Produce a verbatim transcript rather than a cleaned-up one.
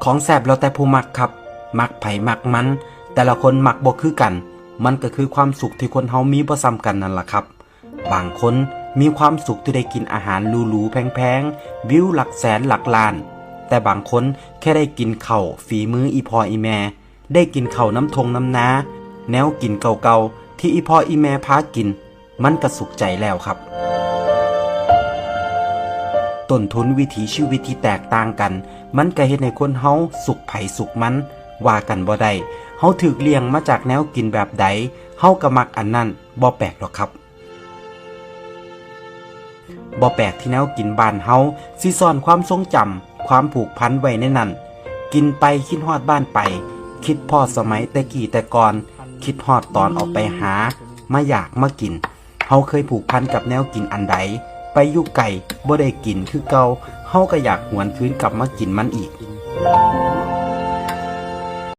ของแซ่บแล้วแต่ผู้มักครับ มักไผมักมัน แต่ละคนมักบ่คือกัน มันก็คือความสุขที่คนเฮามีบ่ซ้ำกันนั่นล่ะครับ บางคนมีความสุขที่ได้กินอาหารหรูๆแพงๆ วิวหลักแสนหลักล้าน แต่บางคนแค่ได้กินข้าวฝีมืออีพ่ออีแม่ ได้กินข้าวน้ำทงน้ำนา แนวกินเก่าๆที่อีพ่ออีแม่พากิน มันก็สุขใจแล้วครับ ต้นทุนวิถีชีวิตที่แตกต่างกัน มันก็เฮ็ดให้คนเฮาสุขไผสุขมัน ว่ากันบ่ได้ เฮาถูกเลี้ยงมาจากแนวกินแบบใด เฮาก็มักอันนั้น บ่แปลกหรอกครับ บ่แปลกที่แนวกินบ้านเฮาสิซ่อนความทรงจำ ความผูกพันไว้ในนั้น กินไปคิดฮอดบ้านไป คิดฮอดสมัยแต่กี้แต่ก่อน คิดฮอดตอนออกไปหา มาอยากมากิน เฮาเคยผูกพันกับแนวกินอันใด ไปอยู่ไกลบ่ได้กินคือเก่า เฮาก็อยากหวนคืนกลับมากินมันอีก